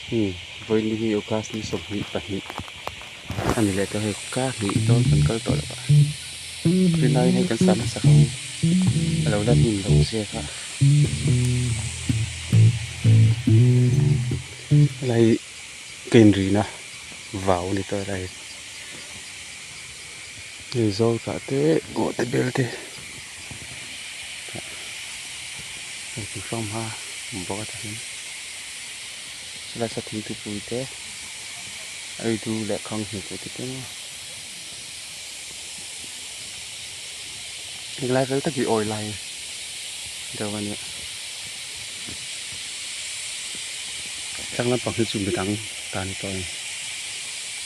Vawiin hi August ni 22 a ni leh tawh hei kar hnih dawn kan kal tawh lo a rinai hei kan sah hmasa ho a lo la hnim loh zia kha helai ka inrina vau a ni tawh helai hei zawl kah te ngawh te bel te hei thing hrang hma a awm bawk a tah hian chulai saw thingtupui te eidu leh khang hmuh tur te thleng a helai vel tak hi awi lai deuh a nia tlang lampang hi chu midang ta ni tawh a ni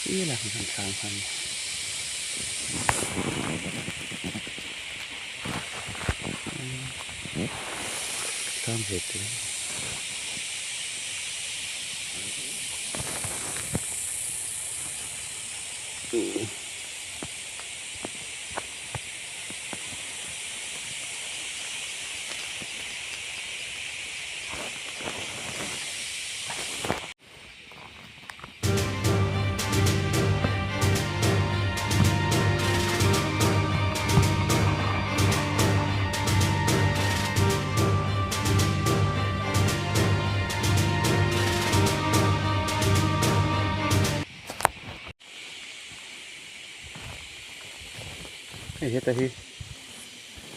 sirah hian thlang khan. Tlang ve te Hei heta hi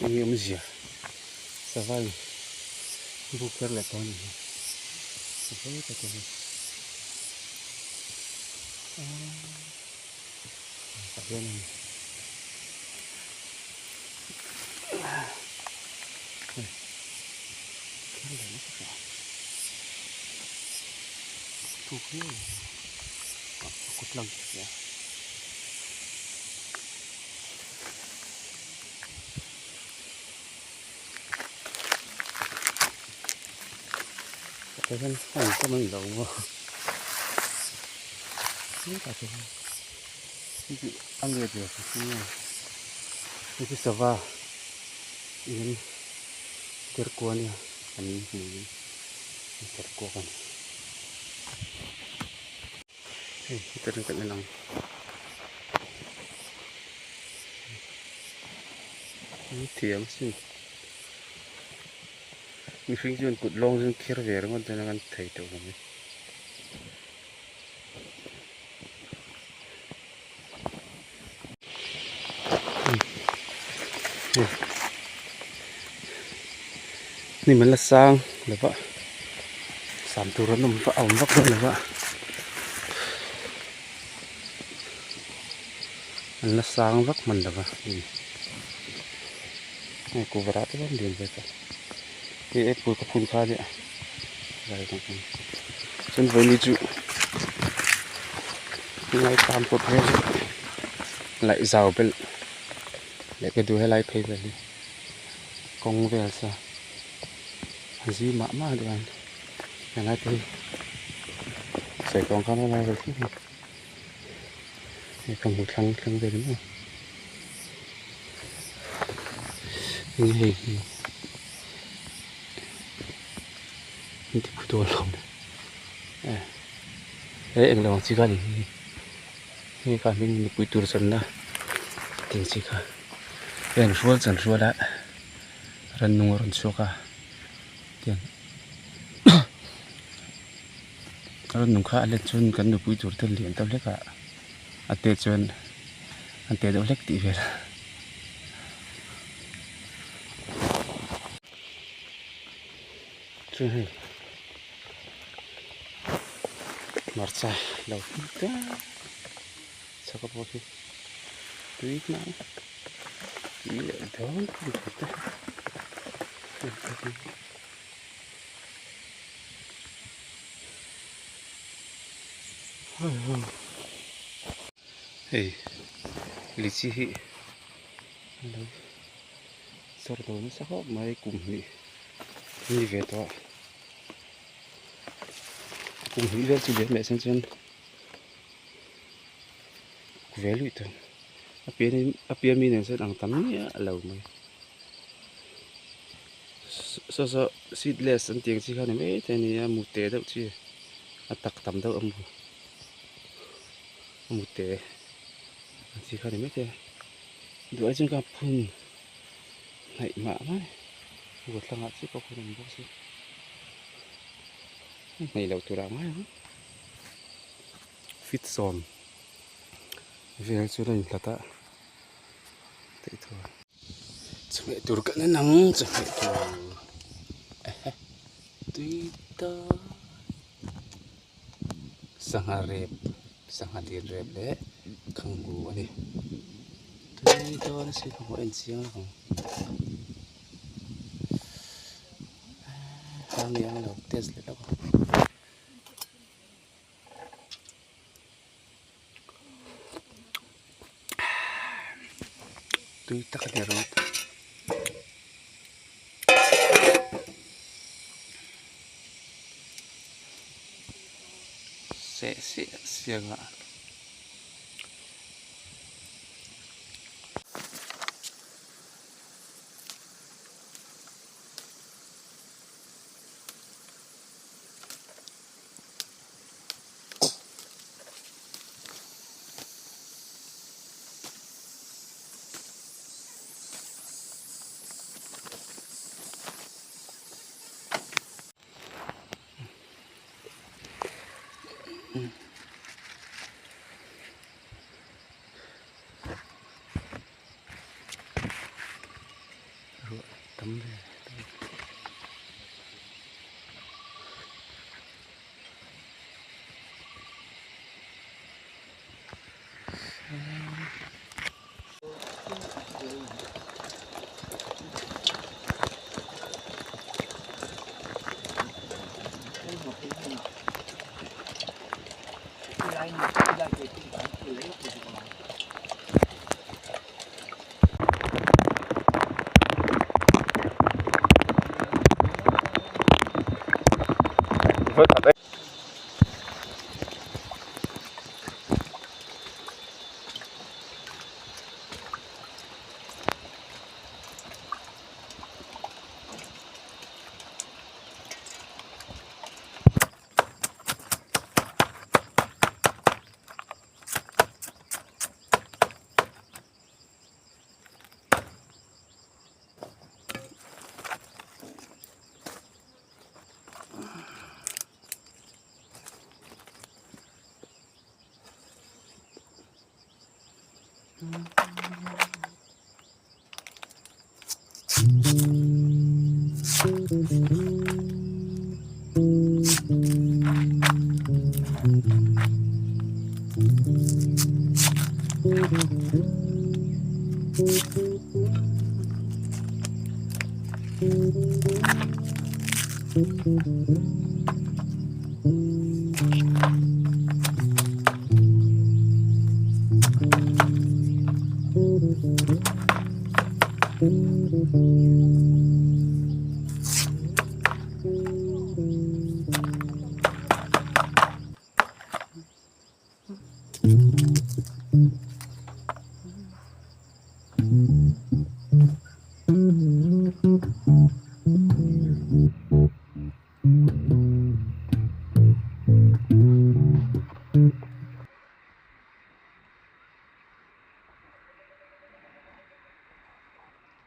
eng nge awmzia sava in buk kher leh tawh a ni hi sava heta te hi aaa tah hian a ni hei kher leh nasa tawh a thuk viau a ni a kut lang thei a. Tah hian a inkhawm a ni lo maw hetah te hian a nge ve ta chu nge hei hi sava in terkua ania an hmuh in terkua a ni. Hei heta ring kan en ang an thiam asin mihring chuan kut lawng chu an kher ve ringawt dawn a kan thei tawh lo mai. Hnim an la sang lo va sam tur an awm a awm vak dawn lo va an la sang vak hman lo va hei kuhva rah te pawh an lian ve tawh hei apple ka phun kha ania chuan vawiin chu ngaitlang kawt vel laih zau belh leh ka duh helai phei vel hi kawng vel sa a zim mah mah deuh a helai te hi sawi tawng khan helai vel thleng hi hei ka hmu thlang thleng vel mai eng hei hi. He englo ang chi kha a ni hi hei kha hming mipui tur channa tih chi kha hei an hrual chan hrual a rannung a rawn chhuak a tiang rannung kha a let chuan kan nupui tur te lian deuh hlek a a te chuan an te deuh hlek tih vel. Chu hei hmarcha lo hmu ta chhaka pawh khi tui hnai tui leh dawn te hei lichi hi alo sawr lo nasa khawp mai kum hnih ni ve tawh a kum hnih vel chu liam leh sen chuan ve luih tawh a pian in a pian mi nen chuan ang tam miah lo mai saw saw seedless an tih ang chi kha ni maithei a ni a mute deuh chi. A tak tam deuh a mu a mu te ang chi kha a ni maithei a duh ai chuan ka phun hnaih mah mah a ni thlangah chiah pawh khawn a awm bawk si hnaih loh tur ah ngai ang fit sawm vel chu a inhlat a tih tur chawhmeh tur kan en ang chawhmeh tur ehe tui tak sangha rep sangha lian rep leh khanghu a ni tui dawn a si khanghu a inchiang ang hang i ang lo test leh lawk ang. Tui tak a ni ringawt. Seh siah siah ngah. Ruah tam ve.